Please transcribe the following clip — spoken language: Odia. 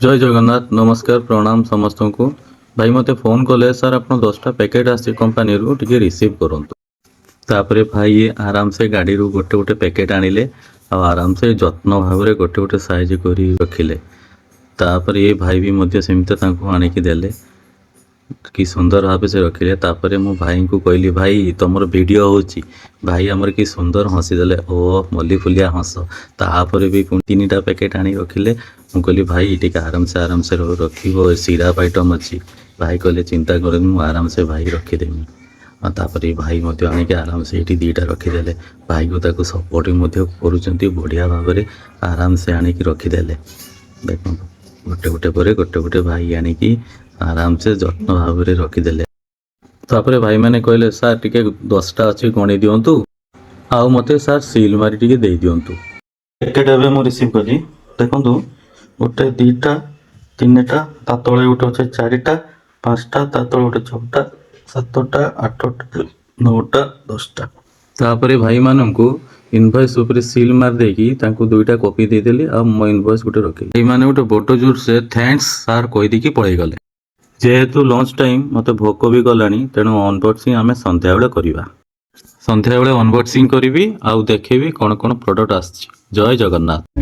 ଜୟ ଜଗନ୍ନାଥ, ନମସ୍କାର, ପ୍ରଣାମ ସମସ୍ତଙ୍କୁ। ଭାଇ ମୋତେ ଫୋନ୍ କଲେ, "ସାର୍, ଆପଣ 10ଟା ପ୍ୟାକେଟ୍ ଆସିଛି କମ୍ପାନୀରୁ, ଟିକେ ରିସିଭ୍ କରନ୍ତୁ।" ତାପରେ ଭାଇ ଆରାମସେ ଗାଡ଼ିରୁ ଗୋଟେ ଗୋଟେ ପ୍ୟାକେଟ୍ ଆଣିଲେ ଆଉ ଆରାମସେ ଯତ୍ନ ଭାବରେ ଗୋଟେ ଗୋଟେ ସାଇଜ୍ କରି ରଖିଲେ। ତାପରେ ଏ ଭାଇ ବି ମଧ୍ୟ ସେମିତି ତାଙ୍କୁ ଆଣିକି ଦେଲେ। କି ସୁନ୍ଦର ଭାବେ ସେ ରଖିଲେ। ତାପରେ ମୁଁ ଭାଇଙ୍କୁ କହିଲି, "ଭାଇ, ତମର ଭିଡ଼ିଓ ହେଉଛି।" ଭାଇ ଆମର କି ସୁନ୍ଦର ହସିଦେଲେ। ଓ ମଲ୍ଲି ଫୁଲିଆ ହସ। ତାପରେ ବି ପୁଣି ତିନିଟା ପ୍ୟାକେଟ୍ ଆଣି ରଖିଲେ। ମୁଁ କହିଲି, "ଭାଇ, ଟିକେ ଆରାମସେ ଆରାମସେ ରଖିବ, ସିରାପ୍ ଆଇଟମ୍ ଅଛି।" ଭାଇ କହିଲେ, "ଚିନ୍ତା କରନି, ମୁଁ ଆରାମସେ ଭାଇ ରଖିଦେମି।" ଆଉ ତାପରେ ଭାଇ ମଧ୍ୟ ଆଣିକି ଆରାମସେ ଏଇଠି ଦୁଇଟା ରଖିଦେଲେ। ଭାଇକୁ ତାକୁ ସପୋର୍ଟ ମଧ୍ୟ କରୁଛନ୍ତି। ବଢ଼ିଆ ଭାବରେ ଆରାମସେ ଆଣିକି ରଖିଦେଲେ। ଦେଖନ୍ତୁ, ଗୋଟେ ଗୋଟେ ପରେ ଗୋଟେ ଗୋଟେ ଭାଇ ଆଣିକି ଆରାମସେ ଯତ୍ନ ଭାବରେ ରଖିଦେଲେ। ତାପରେ ଭାଇମାନେ କହିଲେ, "ସାର୍, ଟିକେ 10ଟା ଅଛି, ଗଣି ଦିଅନ୍ତୁ ଆଉ ମୋତେ ସାର୍ ସିଲ୍ ମାରି ଟିକେ ଦେଇଦିଅନ୍ତୁ।" ପ୍ୟାକେଟ୍ ଏବେ ମୁଁ ରିସିଭ୍ କଲି। ଦେଖନ୍ତୁ, ଗୋଟେ, ଦୁଇଟା, ତିନିଟା, ତା ତଳେ ଗୋଟେ ଅଛି ଚାରିଟା, ପାଞ୍ଚଟା, ତା ତଳେ ଗୋଟେ ଛଅଟା, ସାତଟା, ଆଠଟା, ନଅଟା, 10ଟା। ତାପରେ ଭାଇମାନଙ୍କୁ ଇନଭଏସ୍ ଉପରେ ସିଲ୍ ମାରି ଦେଇକି ତାଙ୍କୁ ଦୁଇଟା କପି ଦେଇଦେଲି ଆଉ ମୋ ଇନଭଏସ୍ ଗୋଟେ ରଖିଲି। ଭାଇମାନେ ଗୋଟେ ବଡ଼ ଜୋରସେ "thanks sir" କହିଦେଇକି ପଳେଇଗଲେ। ଯେହେତୁ ଲଞ୍ଚ ଟାଇମ୍, ମୋତେ ଭୋକ ବି କଲାଣି, ତେଣୁ ଅନବକ୍ସିଂ ଆମେ ସନ୍ଧ୍ୟାବେଳେ କରିବା। ସନ୍ଧ୍ୟାବେଳେ ଅନବକ୍ସିଂ କରିବି ଆଉ ଦେଖେଇବି କ'ଣ କ'ଣ ପ୍ରଡ଼କ୍ଟ ଆସିଛି। ଜୟ ଜଗନ୍ନାଥ।